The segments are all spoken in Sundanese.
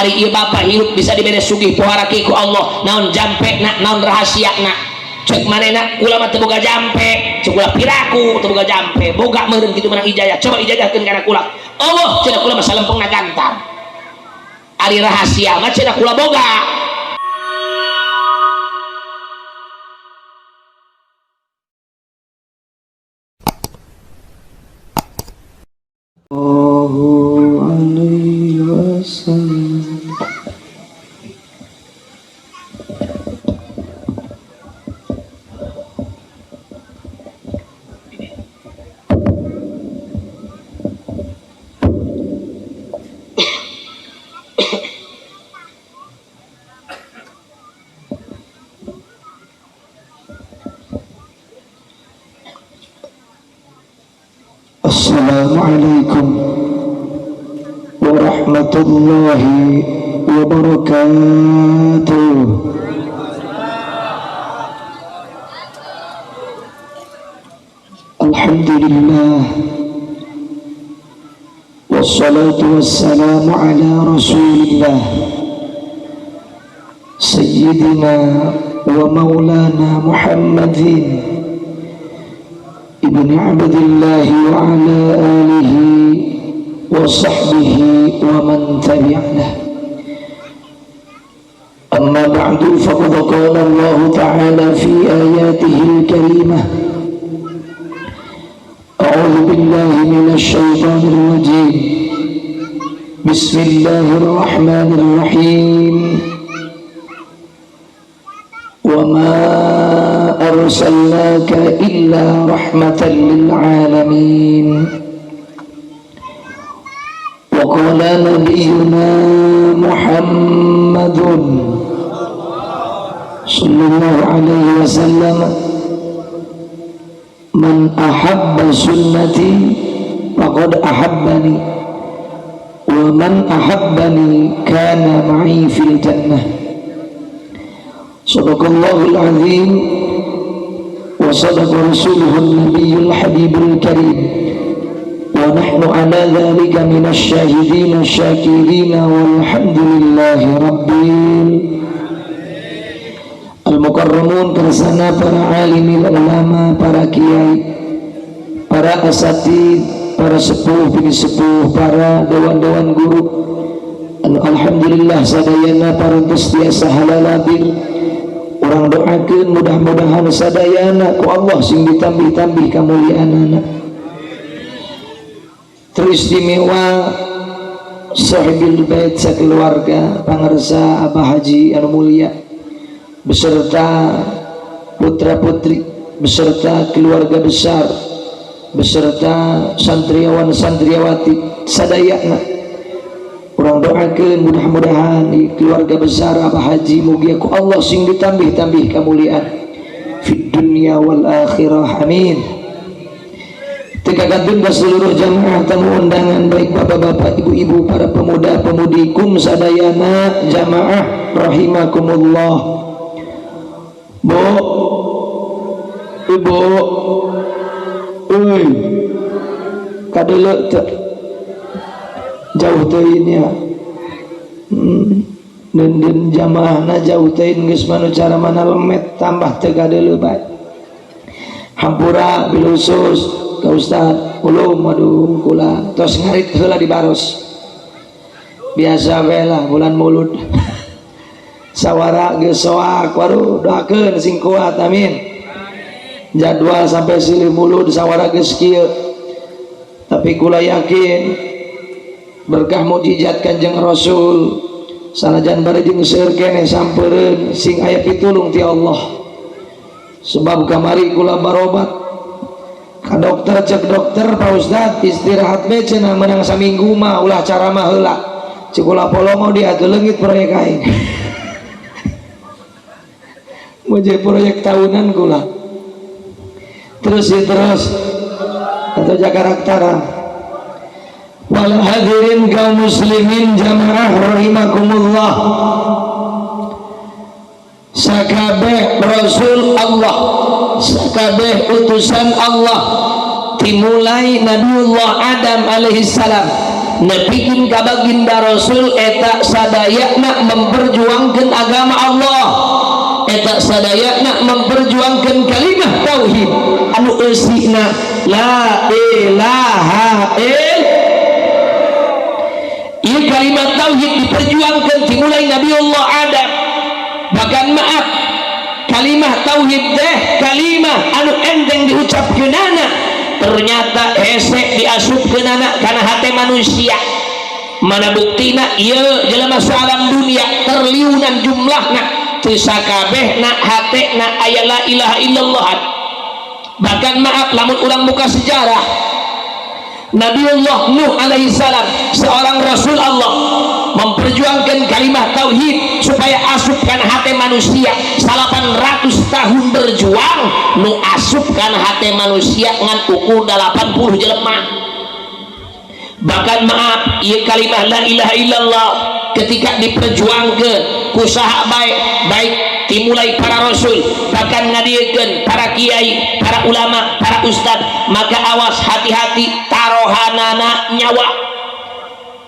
Ari ieu bapa hirup bisa dibere sugih poharaki ku Allah. Naon jampe na, naon rahasia na? Cek manehna kula mah teu boga jampe, cek kula piraku teu boga jampe, boga meureun kitu menang ijazah. Coba ijazahkeun kana kula. Allah cenah kula mah salempengna gantar. Ari rahasia mah cenah kula boga. Alaihi wasallam. Assalamualaikum warahmatullahi wabarakatuh. Alhamdulillah, wassalatu wassalamu ala rasulillah sayyidina wa maulana Muhammadin ibni Abdillah wa ala alihi wa sahbihi wa man tabi'ah. Amma ba'du, faqad qala Allah ta'ala fi ayatihi al-karimah, a'udzu billahi minasy syaithanir rajim, bismillahirrahmanirrahim, wa ma arsalnaka illa rahmatan lil alamin. Wa qala nabiyyuna Muhammadun sallallahu alaihi wasallam, man ahabba sunnati faqad ahabbani, wa man ahabbani kana ma'i fil jannah. Sadaqallahul azim wa sadaqa rasuluhun nabiyyul habibul karim, wa nahnu ala dhalika minasy syahidin syakirin, walhamdulillahi rabbil al-mukarramun. Kersana para alimil ulama, para kiai, para asatid, para sepuh bini sepuh, para dewan-dewan guru, alhamdulillah sadayana parantos tiasa halalabir. Urang doakeun mudah-mudahan sadayana ku Allah sing ditambih-tambih kamuliaanana. Teristimewa sahibil bait sakeluarga, pangersa Abah Haji anu mulia beserta putra-putri, beserta keluarga besar, beserta santriawan santriawati sadayana. Urang doakeun mudah-mudahan di keluarga besar Abah Haji mugia ku Allah sing ditambih-tambih kemuliaan fid dunya wal akhirah, amin. Teka kantun ke seluruh jamaah tamu undangan, baik bapak-bapak, ibu-ibu, para pemuda-pemudi, kum sadayana jamaah rahimakumullah. Bu, ibu, ui, kadelek teu jauh teuing ya. Den jamaahna jauh teuing geus manu cara mana lemet tambah teu kadeuleu bae. Hampura bil khusus ka Ustaz ulum, aduh kula tos ngarit heula di baros. Biasa we lah bulan Mulud. Sawara geus soak, waduh doakeun sing kuat, amin. Jadwal sampai silih Mulud sawara geus kieu. Tapi kula yakin berkah mukjizat Kanjeng Rasul sanajan bari jeung seueur keneh sampeureun sing aya pitulung ti Allah. Sebab kamari kula barobat ka dokter, cek dokter, Pak Ustad istirahat be cenah menang saminggu mah ulah caramah heula. Cek kula polongo diatur leungit proyek aing. Mau jadi proyek tahunan kula. Terus ya terus atau Jakarta. Wal hadirin kaum muslimin jamaah rahimakumullah. Sakabeh Rasul Allah, sakabeh utusan Allah, dimulai Nabiullah Adam alaihi salam Nepikeun ka baginda Rasul eta sadayana memperjuangkan agama Allah, eta sadayana memperjuangkan kalimah tauhid anu eusina la ilaha illallah. Ieu kalimat tauhid diperjuangkan dimulai Nabiullah Adam. Bahkan maaf, kalimah tauhid teh kalimah anu enteng diucapkeunana, ternyata hese diasupkeunana kana hate manusia. Mana buktina? Ieu jelema alam dunia triliunan jumlahna, teu sakabehna hatena aya la ilaha illallah. Bahkan maaf, lamun urang buka sejarah Nabiullah Nuh alaihi salam, seorang rasul Allah, memperjuangkan kalimat tauhid supaya asup kana hati manusia. 800 tahun berjuang, nu asup kana hati manusia ngan ukur 80 jelema. Bahkan maaf, ieu kalimat la ilaha illallah ketika diperjuangkan ku saha baik baik dimulai para rasul, bahkan ngadiekeun para kiai, para ulama, para ustad, maka awas, hati-hati tarohanana nyawa.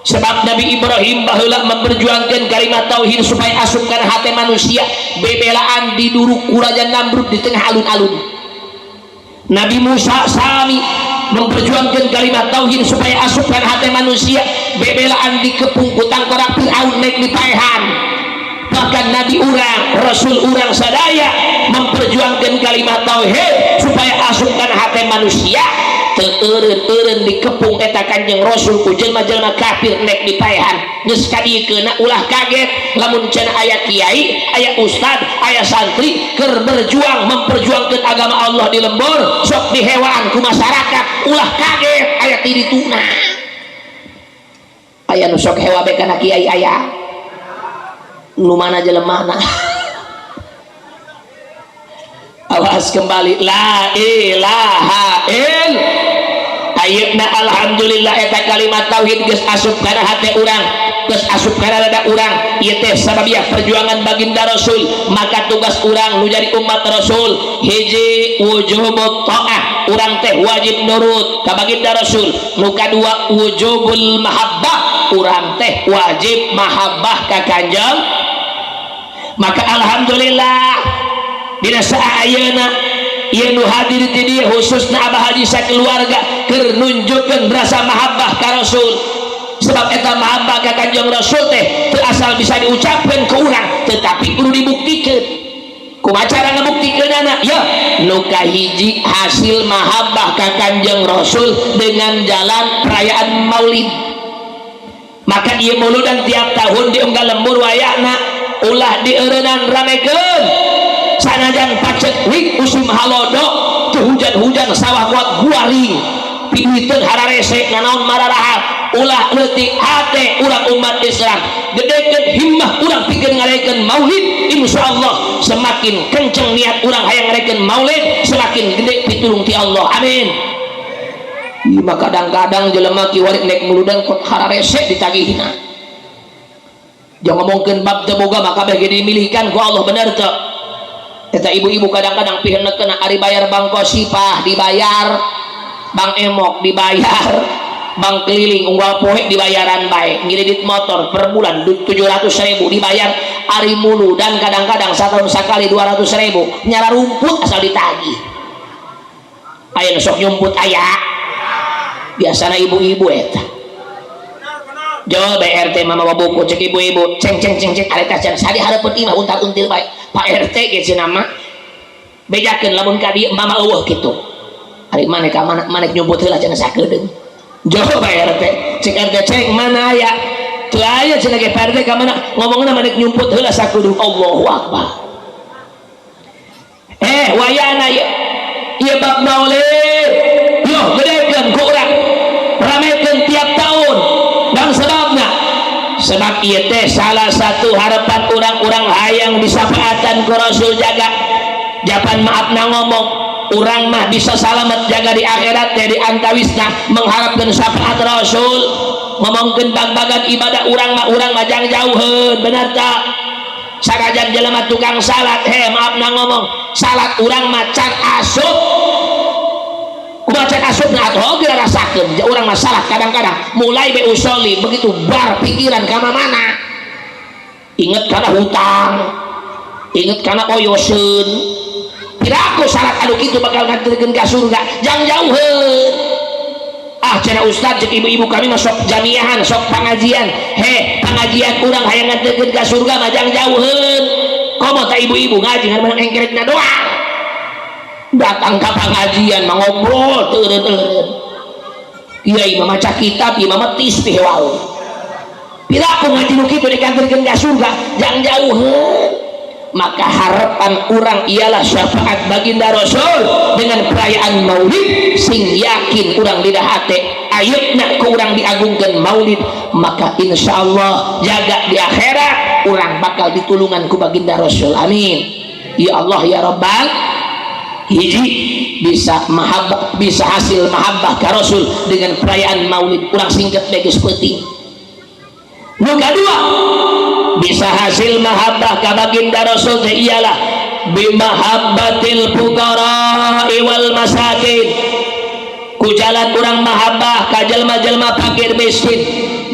Sebab Nabi Ibrahim baheula memperjuangkan kalimat tauhid supaya asup kana hati manusia, bebelaan diduruk ku Raja Namrud di tengah alun-alun. Nabi Musa sami memperjuangkan kalimat tauhid supaya asup kana hati manusia, bebelaan dikepung ku tangkorak Fir'aun naik dipaehan. Bahkan Nabi urang, Rasul urang sadaya memperjuangkan kalimat tauhid supaya asup kana hati manusia, teu eureun-eureun dikepung eta Kanjeng Rasul ku jelma-jelma kafir nek dipaehan. Geus kadiekeuna, ulah kaget lamun cenah aya kiai, aya ustad, aya santri keur berjuang memperjuangkan agama Allah di lembur, sok dihewaan ku masyarakat. Ulah kaget aya ti dituna. Aya nu sok hewa be kana kiai? Aya nu mana jelemana? Awas, kembali, la ilaha il. Ayeuna alhamdulillah eta kalimat tauhid geus asup kana hate urang, geus asup kana dada urang. Ieu teh sababiah perjuangan baginda Rasul. Maka tugas urang nu jadi umat Rasul, hiji, wujubut taah, urang teh wajib nurut ka baginda Rasul. Nu kadua, wujubul mahabbah, urang teh wajib mahabbah ka Kanjeng. Maka alhamdulillah dina ayeuna ieu nu hadir di dieu, khususna Abah Haji sakeluarga, keur nunjukkeun rasa mahabbah ka Rasul. Sebab eta mahabbah ka Kanjeng Rasul teh teu asal bisa diucapkeun ke urang, tetapi kudu dibuktikeun. Kumaha cara ngabuktikeunana ya? Nu kahiji, hasil mahabbah ka Kanjeng Rasul dengan jalan perayaan Maulid. Maka ieu muludan tiap tahun di unggal lembur wayahna ulah dieureunnan, ramekeun. Sanajan paceklik musim halodo, teu hujan-hujan, sawah kuat guaring, piduiteun hararese, nanaon mararahat, ulah leutik hate urang umat Islam. Gedekeun himmah urang pikeun ngarayakeun maulid. Insyaallah semakin kenceng niat urang hayang ngarayakeun maulid, semakin gede pitulung ti Allah. Amin. Ieu mah kadang-kadang jelema kiwari nek muludan kok hararese ditagihina. Jangan ngomongkeun bab teu boga, maka kabeh ge dimilihkan ku Allah, bener teu? Eta ibu-ibu kadang-kadang piheuneukeun ari bayar bank kosipah dibayar, bank emok dibayar, bank keliling unggal poe dibayaran bae, ngiridit motor per bulan 700 ribu dibayar, ari mulu dan kadang-kadang setahun sekali 200 ribu, nyala rumput asal ditagih. Aya nu sok nyumput? Aya, biasana ibu-ibu eta. Jawab RT mama buku, cek ibu-ibu, ceng ceng ceng ceng, arek cenah sadi hareupeun imah untal until bae. Pak RT ge cenah mah bejakeun lamun ka dieu mama eueuh kitu. Ari maneh ka mana? Maneh nyumput heula cenah sakedeung. Jawab Pak RT, cek RT, ceng mana aya? Teu aya cenah ge. Pak RT ka mana? Ngomongna maneh nyumput heula sakedeung. Allahu akbar. Eh, wayana ieu ieu bab maulid. Yo gedekeun ku urang. Ramekeun tiap tahun. Dan sebabna, sebab ieu teh salah satu harapan orang-orang hayang disafaatan ku Rasul jaga. Japan maaf na ngomong, urang mah bisa salamet jaga di akhirat teh di antawisna mengharapkan syafaat Rasul. Ngomongkeun bag-bagan ibadah, urang mah jang jauheun, bener tak? Sanajan jelema tukang salat, he maaf na ngomong, salat urang mah can asup. Kumaha asupna atuh oge rasakeun urang masalah. Kadang-kadang mulai be usoli, begitu bar pikiran ka mana, inget kana hutang, inget kana oyoseun. Piraku syarat anu kitu bakal nganterkeun ka surga? Jangan jauheun. Ah, cenah ustad, cek ibu-ibu, kami mah sok jamiahan, sok pengajian. He, pengajian urang hayang nganterkeun ka surga mah jangan jauheun. Komo tak ibu-ibu ngaji ngan menang engkerekna doang, datang ke pengajian mah ngobrol teureun-eureun, kiai mah maca kitab, ieu mah metis pihewaeun. Piraku ngaji nu kitu dikanterkeun ka surga? Jangan jauheun. Maka harapan orang ialah syafaat baginda Rasul dengan perayaan maulid. Sing yakin urang di hate ayeuna ku urang diagungkan maulid, maka insya Allah jaga di akhirat urang bakal ditulungan ku baginda Rasul. Amin ya Allah ya Rabbal. Hiji, bisa mahabbah, bisa hasil mahabbah ka Rasul dengan perayaan maulid. Urang singkat geus peuting. Nu kadua, bisa hasil mahabbah ka baginda Rasul teh ialah bimahabbatil fuqara wal masakin, ku jalan urang mahabbah ka jelma-jelma fakir miskin,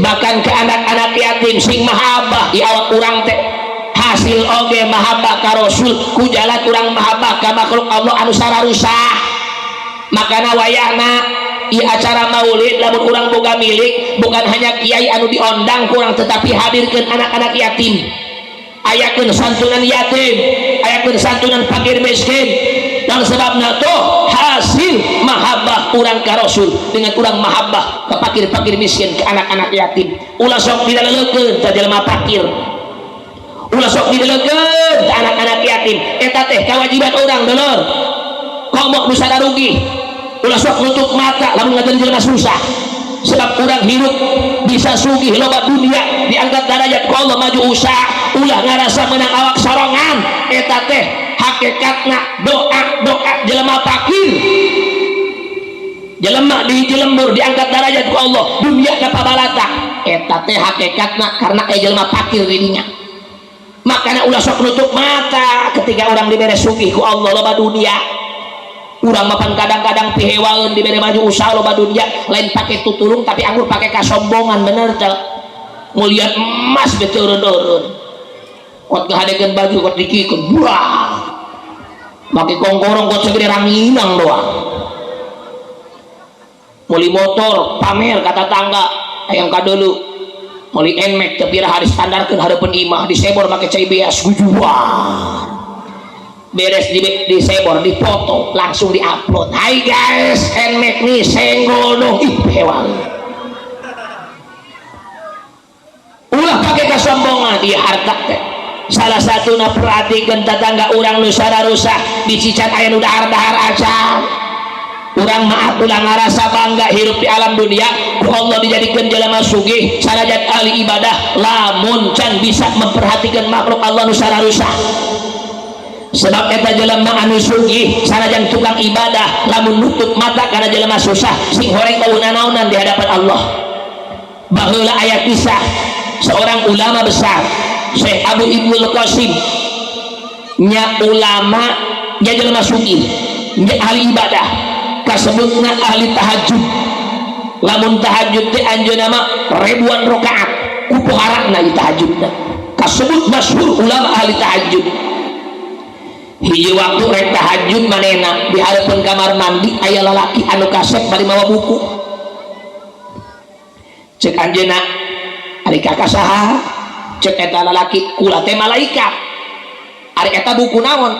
bahkan ke anak-anak yatim. Sing mahabbah di awak urang teh hasil oge mahabbah ka Rasul ku jalan urang mahabbah ka makhluk Allah anu sararusah. Makana wayahna i acara maulid, lamun urang boga milik, bukan hanya kiai anu diondang kurang, tetapi hadirkan anak-anak yatim, ayakeun santunan yatim, ayakeun santunan fakir miskin. Dan sebabna tuh hasil mahabbah urang ka Rasul dengan urang mahabbah ke fakir-fakir miskin, ke anak-anak yatim. Ulah sok didaleukeun ka jelema fakir, ulah sok didaleukeun ka anak-anak yatim. Eta teh kewajiban urang, dulur. Komo nu rugi, ulah sok nutup mata lamun ngajen jelema susah, sebab urang hirup bisa sugih, loba dunia, diangkat derajat ku Allah, maju usaha, ulah ngarasa menang awak sorongan. Eta teh hakikatna doa doa jelema fakir, jelema di hiji lembur diangkat derajat ku Allah, dunia ka pabalata. Eta teh hakikatna karena aya jelema fakir di dinya. Makanya ulah sok nutup mata ketika orang dibere sugih ku Allah, loba dunia. Urang mapan kadang-kadang pihewaeun dibere maju usaha, loba dunia, lain pakai tutulung, tapi anggur pakai kasombongan. Bener teu? Mulian emas beturun-turun, kot ngahadekeun baju kot dikikeun, buah make kongkorong kot segede ranginang doang. Muli motor pamer kata tangga hayang kadulu, muli Nmax teu pira hari standarkeun hareupeun imah, disebor make cai beas, gujuar. Beres di disebor, dipoto, langsung diupload, "Hai guys, Nmax nih, senggol dong." Ih, hewan. Ulah pakai kesombongan di harta teh. Salah satu na, perhatikan tetangga urang nu sararusah, dicicat aya nu dahar-dahar acan. Urang maaf, ulah ngarasa bangga hirup di alam dunia ku Allah dijadikan jelema sugih, sanajan ahli ibadah, lamun can bisa memperhatikan makhluk Allah nu sararusah. Sebab eta jelema anu sugih, sanajan tukang ibadah, lamun nutup mata karena jelema susah, sing horeng euweuh di hadapan Allah. Baheula aya kisah seorang ulama besar, Syekh Abu Ibnul Qasim. Nya ulama, nya jelema sugih, nya ahli ibadah, kasebutna ahli tahajud. Lamun tahajud teh anjeunna mah ribuan rakaat ku poharana ieu tahajudna, kasebut masyhur ulama ahli tahajud. Hiji waktu rek tahajud manena, di hareupeun kamar mandi aya lalaki anu kasep bari mawa buku. Cek anjeunna, "Ari kakak saha?" Cek eta lalaki, "Kula teh malaikat." "Ari eta buku naon?"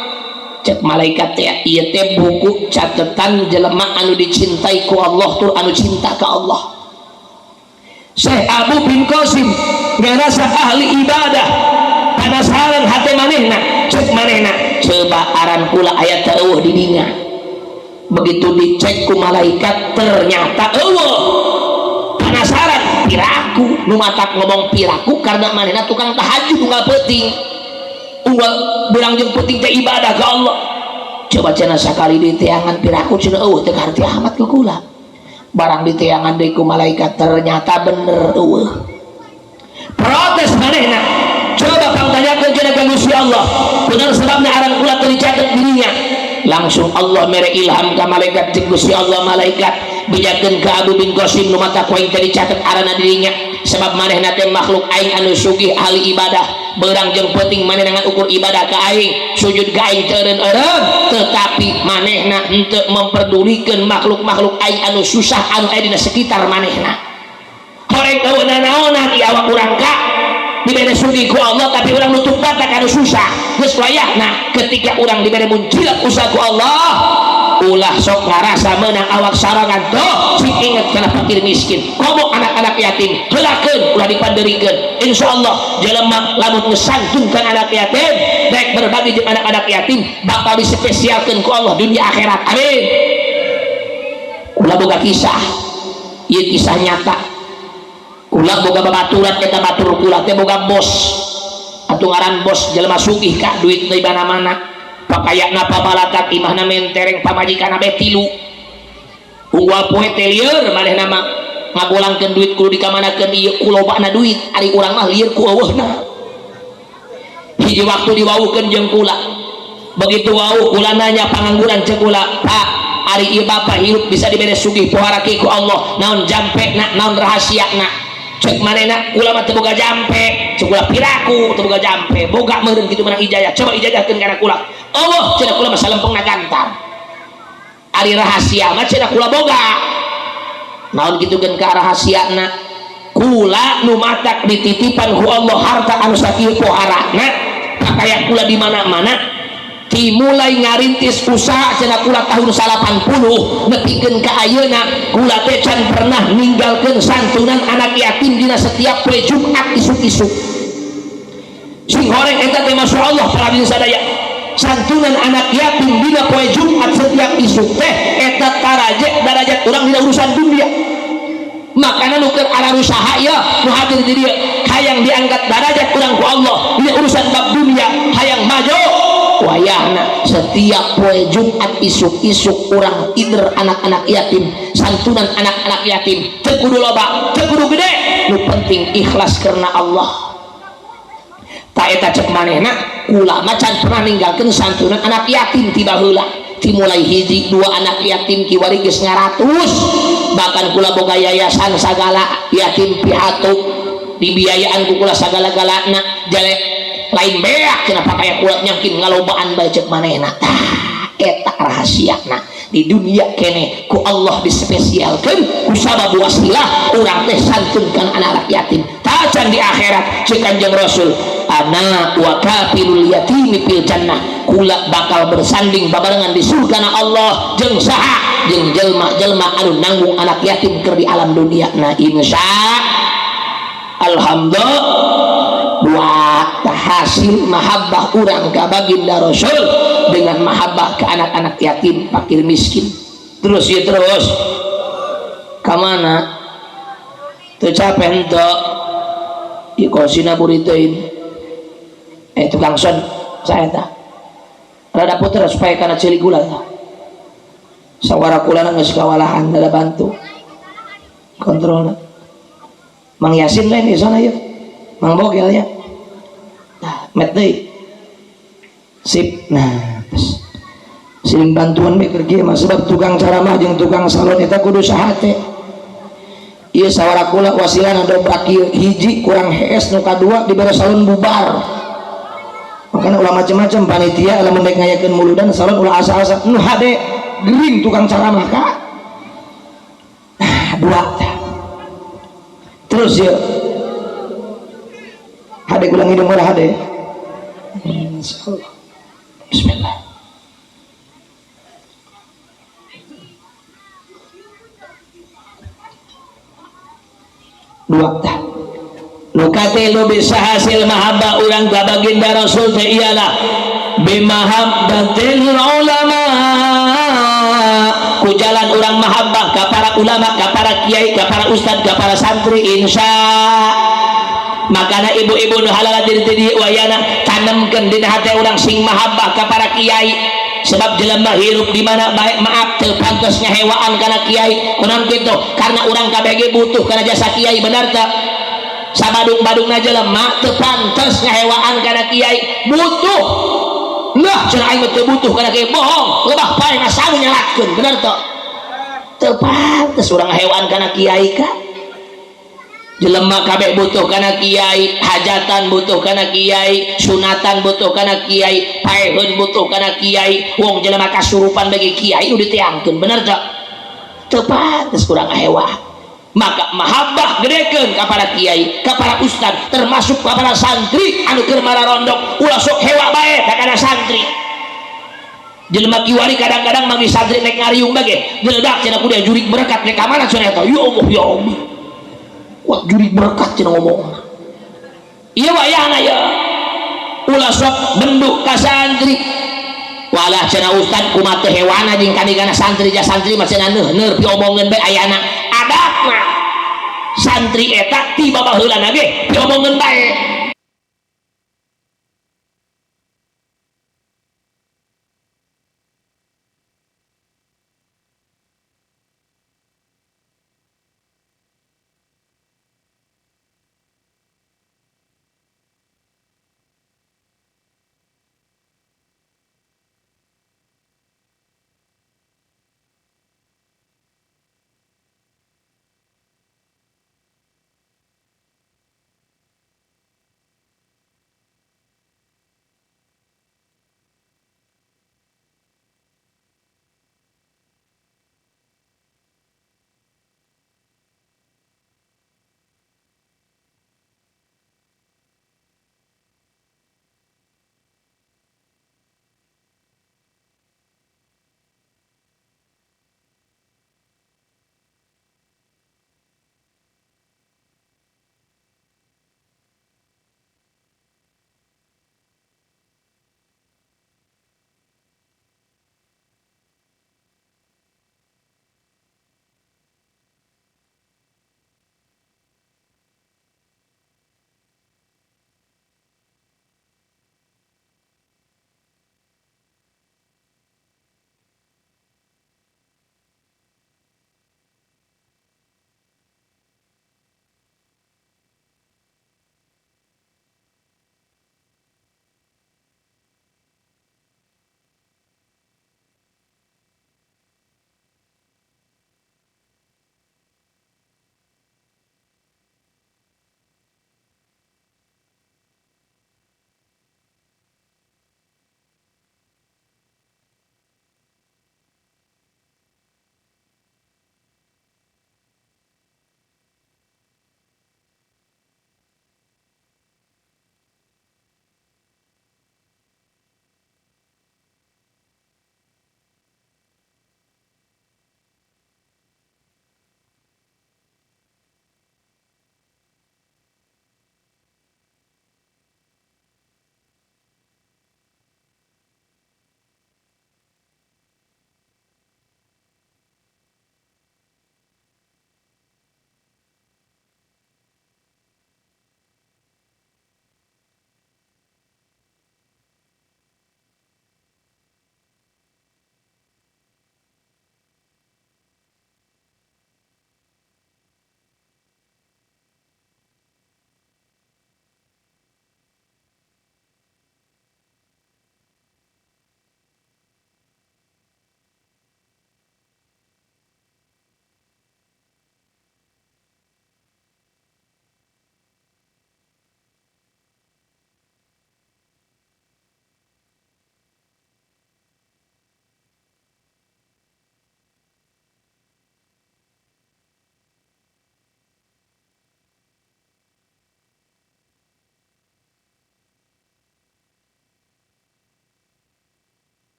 Cek malaikat teh, "Ieu teh buku catatan jelema anu dicintai ku Allah tur anu cinta ka Allah." Syekh Abu bin Qasim ngarasa ahli ibadah, penasaran hati manehna. Cek manehna, "Coba aran kula aya teu euweuh di dinya?" Begitu dicek ku malaikat, ternyata euweuh. Penasaran, piraku nu matak ngomong piraku karena manehna tukang tahajud unggal peuting, unggal beurang jeung peuting teh ibadah ke Allah. "Coba," cenah, "sakali diteangan, piraku cenah euweuh, teu kaharti amat ke kula." Barang diteangan deui ku malaikat, ternyata bener euweuh. Protes manehna, "Coba pang tanyakeun," cenah, "ka Gusti Allah, bener sebabna aran kula teu dicatet dirinya?" Langsung Allah mere ilham ka malaikat. Cek Gusti Allah, malaikat, bejakeun ka Abu bin Qasim nu mata ku aing teh dicatet arana dirinya, sebab manehna teh makhluk aing anu sugih, ahli ibadah. Beurang jeung peuting manehna ngan ukur ibadah ka aing, sujud ka aing teu eureun-eureun, tetapi manehna henteu memperdulikeun makhluk-makhluk aing anu susah anu aya dina sekitar manehna. Horeng eueuh nanaonan ieu awak urang ka dibere sugih ku Allah, tapi urang nutup mata ka anu susah. Geus wayahna ketika urang dibere muncilak usaha ku Allah, ulah sok ngarasa menang awak sarangan tuh. Sing inget kana fakir miskin, komo anak-anak yatim. Heulakeun, ulah dipanderikeun. Insyaallah jelema lamun ngesantunkan anak yatim, baik berbagi jeung anak-anak yatim, bakal dispesialkeun ku Allah dunia akhirat. Amin. Kula boga kisah, ieu kisah nyata. Kula boga babaturan, eta batur kula teh boga bos atuh. Ngaran bos jelema sugih ka, duit di mana-mana, pakaianna pabalatak, imahna mentereng, pamajikanna be tilu. Unggal poe teh lieur manehna mah ngagolangkeun duit, kudu dikamanakeun ieu ku lobana duit. Ari urang mah lieur ku eueuhna. Hiji waktu diwauhkeun jeung kula. Begitu wauh, kula nanya pangangguran. Cek kula, "Pak, ari ieu bapak hirup bisa dibere sugih poharaki ku Allah, naon jampena, naon rahasiana?" Cek manehna, "Kula mah teu boga jampe." Cek kula, "Piraku teu boga jampe? Boga meureun kitu menang ijazah, coba ijazahkeun kana kula." "Allah," cenah, "kula mah salempengna gantar. Ari rahasia mah," cenah, "kula boga." "Naon kitu geun ka rahasiana?" "Kula nu matak dititipan ku Allah harta anu sakieu poharana, pakaya kula di mana-mana, dimulai ngarintis usaha," cenah kula, "tahun 80 nepikeun ka ayeuna, kula teh can pernah ninggalkeun santunan anak yatim dina setiap poe Jumat isuk-isuk." Sing horeng eta teh, Masya Allah, para hadirin sadaya. Santunan anak yatim dina poe Jumat setiap isuk teh eta taraje darajat urang dina urusan dunia. Makana nu keur ararusaha ya, nu hadir di dieu hayang diangkat darajat urang ku Allah dina urusan bab dunia, hayang maju, wayahna setiap poe Jumat isuk-isuk urang ider anak-anak yatim, santunan anak-anak yatim. Teu kudu loba, teu kudu gede, nu penting ikhlas karena Allah. Tak eta cek manehna, "Kula mah can pernah ninggalkeun santunan anak yatim ti baheula, dimulai hiji dua anak yatim, kiwari geus ngaratus. Bahkan kula boga yayasan, sagala yatim piatu dibiayaan ku kula sagala-galana, jale lain beak." "Kenapa kaya kula nyangkin ngalobaan bae," cek manehna. Tah, eta rahasiana di dunia kene ku Allah dispesialkeun ku sabab wasilah urang teh santunkan anak-anak yatim. Tacan di akhirat, cek Kanjeng Rasul, "Ana wa kafilul yatimi fil jannah." Kula bakal bersanding babarengan di surga na Allah jeung saha? Jeung jelma-jelma anu nanggung anak yatim keur di alam dunia. Nah, insya alhamdulillah, dua hasil mahabbah urang ka baginda Rasul dengan mahabbah ke anak-anak yatim, fakir miskin. Terus ya, terus kamana tuh? Capek ente di kosina buritein. Eh, tukang son saya tak rada puter supaya kana ceuli gula tah. Sawara kula geus kawalahan, rada bantu kontrol. Mang Yasin lain di sana ya, Mang Bogel ya. Nah, met deui sip. Nah, terus siling bantuan be keur kieu mah, sebab tukang ceramah jeung tukang salon eta kudu sahate. Ieu sawara kula wasilana dobrak ieu, hiji kurang hees, nu kadua dibere salon bubar. Makanya ulah macam-macam panitia lamun rek ngayakeun muludan, salon ulah asa-asa nu hade gering tukang ceramah ka. Nah, dua tah. Terus ya, hade kula ngidung ora hade. Insyaallah, bismillah. Dua tah. Nu katilu bisa hasil mahabbah urang ka baginda Rasul teh ialah bimahabbatil ulama, ku jalan urang mahabbah ka para ulama, ka para kiai, ka para ustad, ka para santri. Insya makana ibu-ibu nu halal diri di wayana tanamkeun dina hate urang sing mahabbah ka para kiai, sebab jelema hirup di mana baik, maaf, teu pantes ngahewaan kana kiai. Kunaon kitu? Karena urang KBG butuh kana jasa kiai, benar teu? Sabadung-badungna jelema teu pantes ngahewaan kana kiai, butuh. Nah, cenah aing mah teu butuh kana kiai, bohong, lebah pae ngasangu nyalatkeun, bener teu? Teu pantes urang hewaan kana kiai ka. Jelema kabeh butuh kana kiai, hajatan butuh kana kiai, sunatan butuh kana kiai, paeheun butuh kana kiai, wong jelema kasurupan bagi kiai nu diteangkeun, bener teu? Teu pantes urang hewaan. Maka mahabbah gedekeun ka para kiai, ka para ustad, termasuk ka para santri anu keur mararondok, ulah sok hewa bae ka kana santri. Jelema kiwari kadang-kadang manggi santri nek ngariung bage, geledak cenah kudu jurik berkat nek ka mana cenah eta. Ya Allah ya Rabbi. Kuat jurik berkat cenah ngomong. Ieu wayahna ya. Ulah sok benduk ka santri. Walah cenah ustad kumaha teu hewana jeung kadigana santri ja santri mah cenah neuh-neuh piomongeun bae ayana. Adatna santri eta ti babaheulana ge piomongeun bae.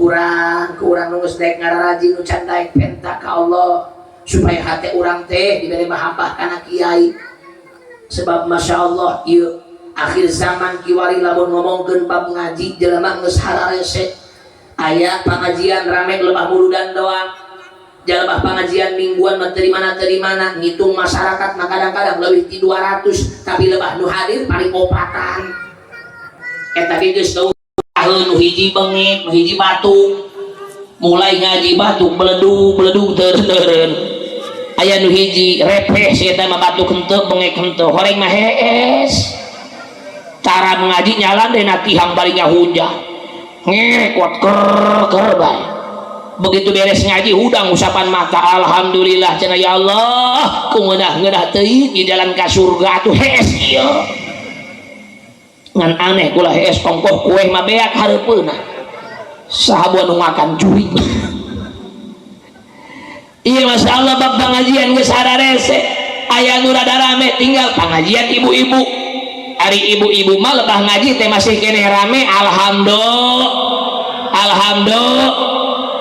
Syukuran ku urang nu geus daek ngararaji, nu can daek penta ka Allah supaya hate urang teh dibere mahabbah kana kiai. Sebab masya Allah, ieu akhir zaman kiwari lamun ngomongkeun bab ngaji, jelema geus hararese. Aya pengajian rame lebah muludan doang, jalebah pengajian mingguan mah teu di mana teu di mana. Ngitung masyarakat mah kadang-kadang leuwih ti 200, tapi lebah nu hadir paling opatan. Eta ge geus teu nu hiji bengek, nu hiji batuk. Mulai ngaji batuk beledug beledug teureun. Aya nu hiji repeh si eta mah, batuk henteu, bengek henteu, horeng mah hees. Cara mengaji nyalan deh na tihang barinya hujan, ngerek kuat ker ker bae. Begitu beres ngaji hudang usapan mata, "Alhamdulillah," cenah, "ya Allah, ku ngeunah-ngeunah teuing di jalan ka surga atuh." Hees ieu ngan aneh kula hees, ongkoh kue mah beak hareupeunna, saha nu ngakan jurig. Iya, masya Allah, bab pengajian geus hararese. Aya nu rada rame tinggal pengajian ibu-ibu. Ari ibu-ibu mah lebah ngaji teh masih keneh rame, alhamdulillah, alhamdulillah.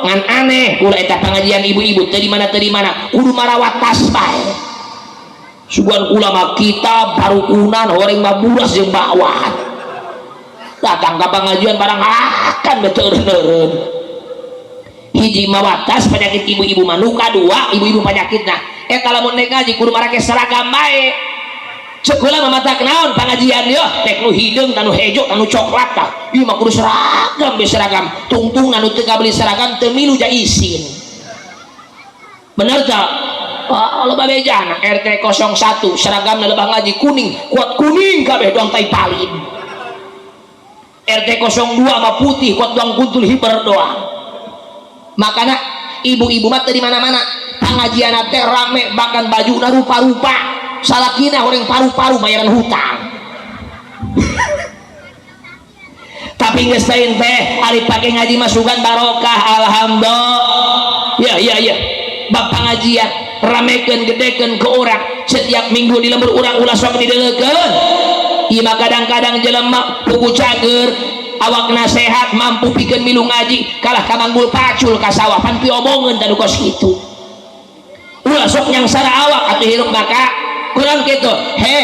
Ngan aneh kula eta pengajian ibu-ibu teu di mana teu di mana, kudu marawat tas bae. Sugan kula mah kitab parukunan, horeng mah buras jeung bakwan. Datang ka pengajian barang akan beteureun. Hiji mawatas penyakit ibu-ibu mah, nu kadua ibu-ibu penyakitna eta lamun naik ngaji kudu marake seragam bae. Cek kula mah matak naon pengajian yo tek nu hideung, tanu hejo, tanu coklat. Tah, ieu mah kudu seragam be seragam. Tungtung anu teu kabeli seragam teu milu ja isin, bener tak? Wah, loba bejana RT 01 seragamna lebah ngaji kuning, kuat kuning kabeh doang tai palin. RT 02 mah putih, kuat doang kuntul hiber doang. Makanya ibu-ibu mah teu di mana-mana pengajian teh rame, bahkan baju rupa-rupa. Salakina orang paru-paru bayaran hutang. Tapi geus lain teh ari pake ngaji masukan barokah, alhamdulillah. Ya ya ya, bab pengajian ramekeun, gedekeun ke urang setiap minggu di lembur urang, ulah sok dideukeun. Ieu mah kadang-kadang jelema pugu cager, awakna sehat, mampu pikeun milu ngaji, kalah ka manggul pacul ka sawah pan piomongeun tadu kos kitu. Ulah sok nyangsara awak atuh, hirup maka kurang kitu. He,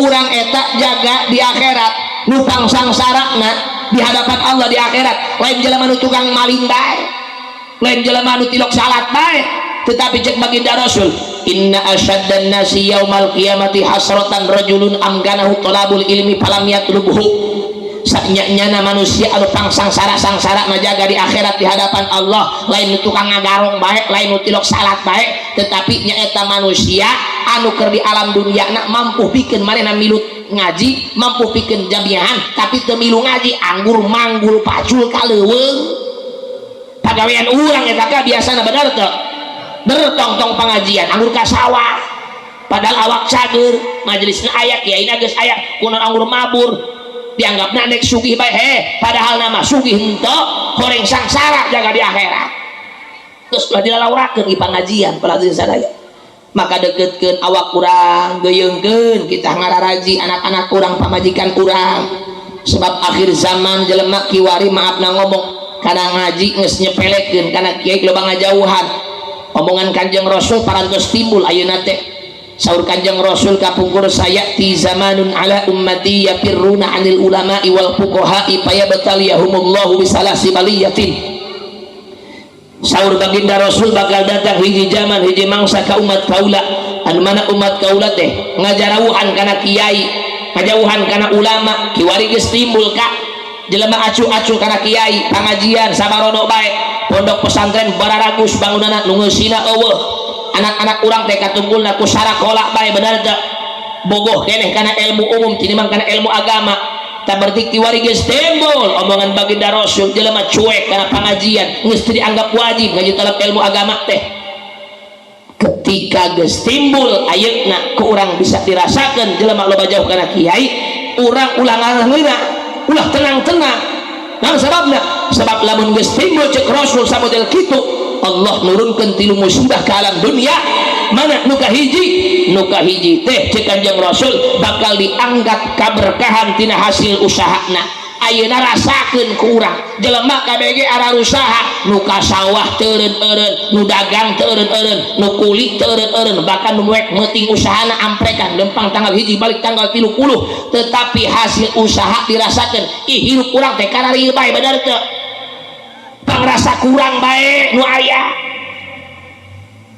urang eta jaga di akhirat nu pangsangsarana di hadapan Allah di akhirat lain jelema nu tukang maling bae, lain jelema nu tilok salat bae, tetapi cek baginda Rasul, inna asyaddan nasi yaumal qiyamati hasratan rajulun amkanahu talabul ilmi falam yatlubhu. Saknya-nyana manusia anu pangsangsara-sangsara majaga di akhirat di hadapan Allah lain nu tukang ngagarong bae, lain nu tilok salat bae, tetapi nyaeta manusia anu keur di alam dunia nak mampu pikeun manehna milut ngaji, mampu pikeun jamiahan, tapi teu milu ngaji, anggur manggul pacul ka leuweung. Pagawean urang eta ka biasana, bener teu? Bertong-tong pengajian anggur ka sawah, padahal awak cager, majelisna aya, kiaina geus aya, kunaon anggur mabur? Dianggapna nek sugih bae. He, padahal nama sugih henteu, horeng sangsara jaga di akhirat. Terus ulah dilalaurakeun di pengajian pelajari sadaya. Maka deketkeun awak urang, geuyeungkeun kita ngararaji anak-anak urang, pamajikan urang, sebab akhir zaman jelema kiwari, maafna ngomong, kana ngaji geus nyepelekeun, kana kiai loba ngajauhan. Omongan Kanjeng Rasul parantos timbul ayeuna teh. Saur Kanjeng Rasul kapungkur, sayati zamanun ala ummati yafirruna anil ulama'i wal fuqaha'i fayabtaliyahumullahu bisalasi baliyatin. Saur baginda Rasul, bakal datang hiji zaman, hiji mangsa ka umat kaula anu mana umat kaula teh ngajarauhan kana kiai, ngajauhan kana ulama. Kiwari geus timbul ka jelema acu-acu kana kiai, pangajian sabarodo bae, pondok pesantren bararagus bangunanna, nu ngeusina eueuh. Anak-anak urang teh katunggulna ku sarakola bae, bener teu? Bogoh keneh kana ilmu umum tinimbang kana ilmu agama. Tak berarti kiwari geus timbul omongan baginda Rasul, jelema cuek kana pengajian, geus teu dianggap wajib ngaji talab ilmu agama teh. Ketika geus timbul ayeuna ku urang bisa dirasakeun jelema loba jauh kana kiai, urang ulah ngarah, ulah tenang-tenang. Nah, sebabna, sebab lamun geus timbul cek Rasul samodel kitu, Allah nurunkeun tilu musibah ke alam dunia. Mana nu kahiji? Nu kahiji teh cek Kanjeng Rasul bakal diangkat kaberkahan tina hasil usahana. Ayeuna rasakeun ku urang jelema KBG ararusaha nu ka sawah teu eureun-eureun, nu dagang teu eureun-eureun, nu kuli teu eureun-eureun, bahkan nu muek meuting usahana amprekan lempang tanggal 1 balik tanggal 30, tetapi hasil usaha dirasakeun. Ih, hirup urang teh kararieu bae, bener teu? Pangrasa kurang bae nu aya.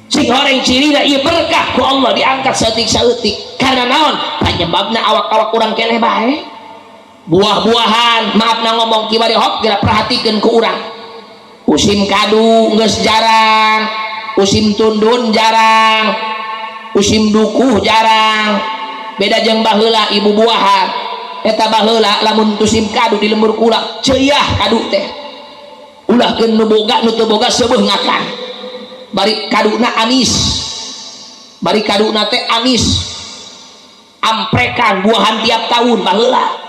Sing horeng cirina ieu berkah ku Allah diangkat saeutik-saeutik. Karena naon? Panyebabna awak-awak urang keneh bae. Buah-buahan, maaf na ngomong kiwari hop geura perhatikeun ku urang. Musim kadu geus jarang, musim tundun jarang, musim dukuh jarang. Beda jeung baheula ibu buahan. Eta baheula lamun musim kadu di lembur kula, ceuah kadu teh. Ulahkeun nu boga nu teu boga seueuh ngakan. Bari kaduna amis. Bari kaduna teh amis. Amprekan buahan tiap tahun baheula.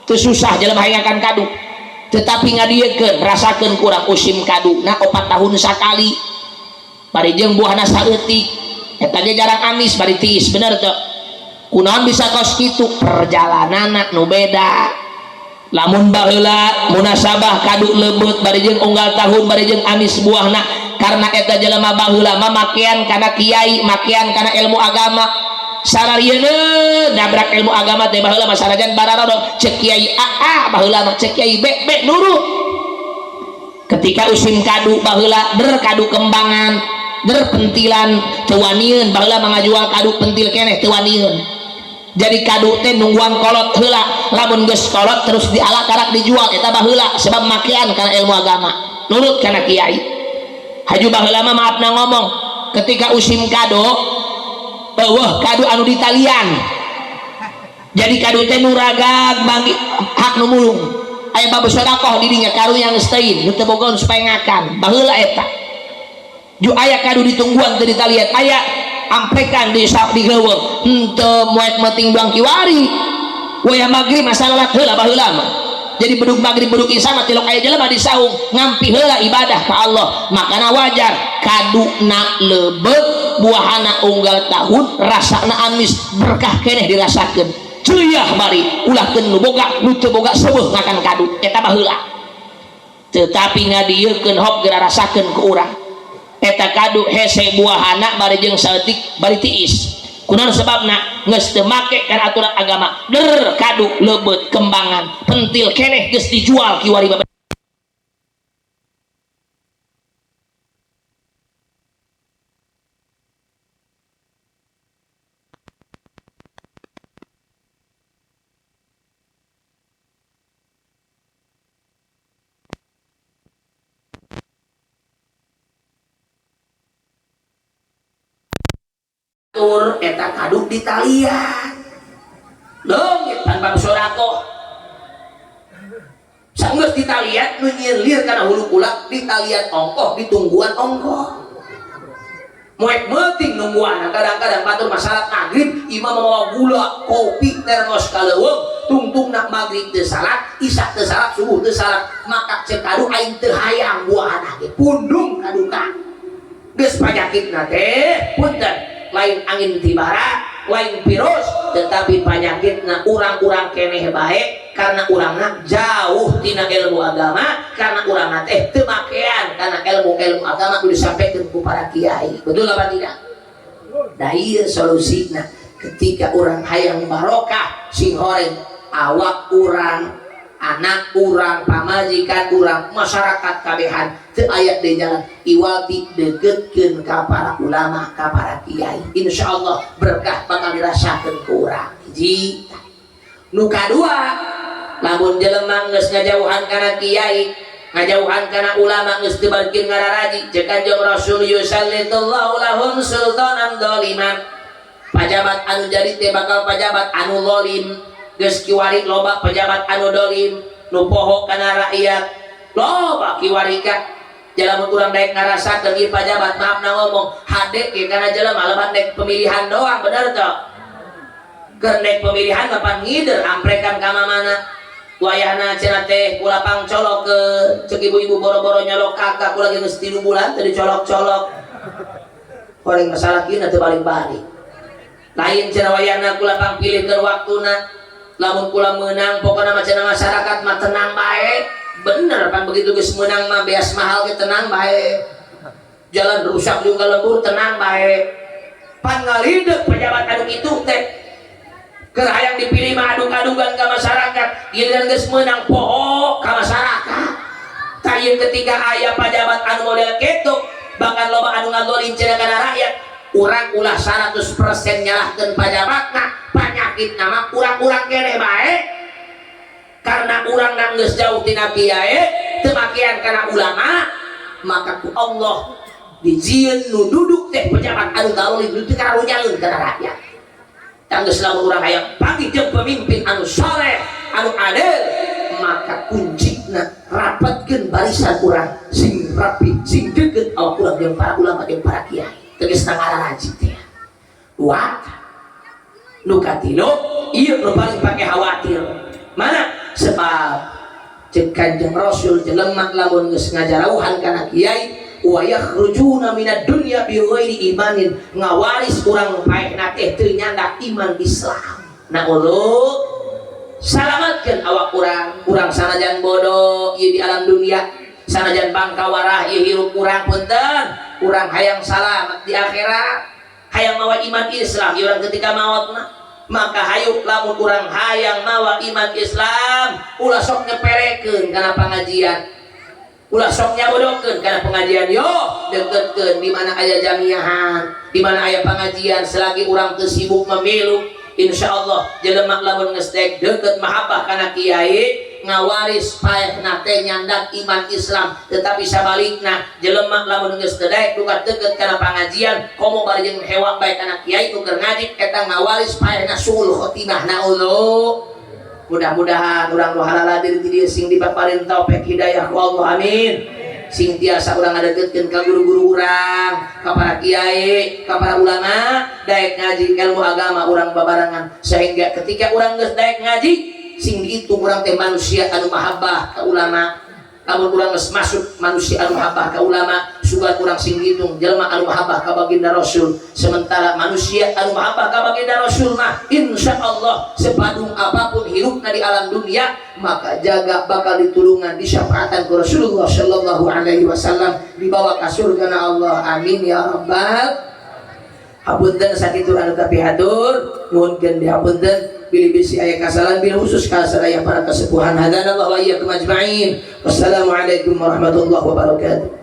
Teu susah jelema hayang kadu. Tetapi ngadiekeun rasakeun kurang musim kadu na 4 tahun sakali. Bari jeung buahna saeutik. Eta ge jarang amis bari tiis, bener teu? Kunaon bisa kos kitu? Perjalananna nu beda. Lamun baheula munasabah kadu leubeut bari jeung unggal tahun bari jeung amis buahna, karena eta jelema baheula mah makean kana kiai, makean kana ilmu agama. Sararieun nabrak ilmu agama teh baheula mah sanajan bararodo, cek kiai A A baheula mah, cek kiai B B nurut. Ketika usim kadu baheula der kadu kembangan, der pentilan teu wanieun, baheula mah ngajual kadu pentil keneh teu wanieun. Jadi kadu teh nungguan kolot heula, lamun geus kolot terus diala karak dijual eta baheula sebab makean kana ilmu agama, nurut kana kiai. Haju baheula mah maafna ngomong, ketika usim kado eueuh kadu anu ditalian. Jadi kadu teh nu ragag banggi hak nu mulung. Aya bab sedekah di dinya karunya geus teuing nu teu boga supaya ngakan. Baheula eta. Ju aya kadu ditungguan teu ditalian, aya amprekan di di leuweung henteu moek meuting buang kiwari. Wayah magrib masalah heula baheula mah. Jadi bedug magrib bedug isya mah tilok aya jelema di saung ngampi heula ibadah ka Allah. Makana wajar kaduna leubeut buahana unggal tahun rasana amis berkah keneh dirasakeun. Ceuah bari ulahkeun nu boga nu teu boga seueuh ngakan kadu eta baheula. Tetapi ngadieukeun hop geura rasakeun ku urang. Eta kadu hese buahana bari jeung saeutik bari tiis. Kunaon sebabna geus teu make kana aturan agama. Der kadu leubeut kembangan pentil keneh geus dijual kiwari babe. Tur eta kadu ditalian leungit pan bang sodako sanggeus ditalian nu nyieun kana hulu kula ditalian ongkoh ditungguan ongkoh moek meuting nungguan. Kadang-kadang batur masalah maghrib imam mawa gula kopi termos ka leuweung tungtungna maghrib teu salat isya teu salat subuh teu salat maka cek kadu aing teu hayang buahana ge pundung kaduka geus panyakitna teh punten lain angin tibara, lain virus, tetapi penyakitna urang-urang keneh bae karena urangna jauh tina ilmu agama, karena urangna teh teu makean karena ilmu-ilmu agama kudu disampaikan ku para kiai. Betul apa tidak? Nah ieu solusina ketika urang hayang barokah sing horeng awak urang, anak urang, pamajikan urang, masyarakat kabehan teu aya di jalan iwati deukeutkeun ka para ulama, ka para kiai. Insyaallah berkah bakal dirasakeun ku urang. Hiji. Nu kadua, lamun jelema geus ngajauhan kana kiai, ngajauhan kana ulama geus teu balikeun ngararaji, ceuk Kanjeng Rasul yusallitullahu lahum sultanan dzaliman. Pajabat anu jadi teh bakal pajabat anu zalim. Geus kiwari loba pejabat anu dolim nu poho kana rakyat loba kiwari ka jelema urang daek ngarasakeun ieu pajabat maaf na ngomong hade ge kana jelema lebat daek pemilihan doang bener teu keur daek pemilihan mah pan ngider amprekan ka mamana wayahna cenah teh kula pangcolok ke cek ibu-ibu boro-boro nyolok kakak kula ge geus 3 bulan teu dicolok-colok paling masalah kieu teu balik-balik lain cenah wayahna kula pangpilihkeun waktuna Lamun kula menang, pokoknya macam masyarakat mah tenang bae. Bener pan begitu geus menang mah beas mahal ge tenang bae, jalan rusak juga lembur tenang bae. Pan ngalidek pejabat anu kitu teh, keur hayang dipilih mah aduk-adukan ka masyarakat, giliran geus menang poho ka masyarakat. Tah, ketika aya pajabat anu model kitu, bahkan loba anu ngagolim cenah kana rakyat, urang ulah 100% nyalahkeun pajabatna. Panyakit nama urang-urang keneh bae, karena urang geus jauh tina kiai, teu makean kana ulama. Maka ku Allah dijieun nu duduk teh pejabat anu zalim, nu teu karunyaeun kana rakyat. Tanggeus, lamun urang hayang panggih jeung pemimpin anu soleh, anu adil, maka kuncina rapatkeun barisan urang sing rapi, sing deket awak urang jeung para ulama jeung para kiai, tegasna ngararaji teh. Dua, nu katilu, ieu nu paling pake khawatir. Mana sebab cek Kanjeng Rasul, jelema lamun geus ngajarauhan kana kiai, wa yakhrujuna minad dunya bi ghairi imanin, ngawaris urang paehna teh teu nyandak iman Islam. Nah, ulu salamatkeun awak urang. Urang sanajan bodoh ieu di alam dunia, sanajan bangkawarah ieu hirup urang, punten, urang hayang salamat di akhirat, hayang mawa iman Islam ieu urang ketika maot mah. Maka hayu, lamun urang hayang mawa iman Islam, ulah sok nyepelekeun kana pengajian, ulah sok nyabodokeun kana pengajian. Yo deketkeun di mana aya jamiahan, di mana aya pengajian. Selagi urang teu sibuk memilu, insya Allah jelema lamun geus deket mahabbah kana kiai, ngawaris paehna teh nyandak iman Islam. Tetapi sabalikna, jelema lamun geus teu daek duka deket kana pengajian, komo bari jeung hewa bae kana kiai nu keur ngaji, eta ngawaris paehna suul khotimah. Naudzu. Mudah-mudahan urang nu halala diri di dieu sing dipaparin taufik hidayah ku Allah, amin. Sing tiasa urang ngadeukeutkeun ka guru-guru urang, ka para kiai, ka para ulama, daek ngaji ilmu agama urang babarengan, sehingga ketika urang geus daek ngaji, sing dihitung urang teh manusia anu mahabbah ka ulama. Lamun urang geus masuk manusia anu mahabbah ka ulama, sugan urang sing dihitung jelema anu mahabbah ka baginda Rasul. Sementara manusia anu mahabbah ka baginda Rasul mah insya Allah sepadung apapun hirupna di alam dunia, maka jaga bakal ditulungan, disyafaatan ku Rasulullah sallallahu alaihi wasallam, dibawa ka surga na Allah. Amin ya rabbal. Hapunten sakitu anu kapihatur, nuhunkeun dihapunten bilih bisi aya kasalahan, bil khusus ka sadaya para kesepuhan. Hadanallahu wa iyyakum ajmain. Wassalamualaikum warahmatullahi wabarakatuh.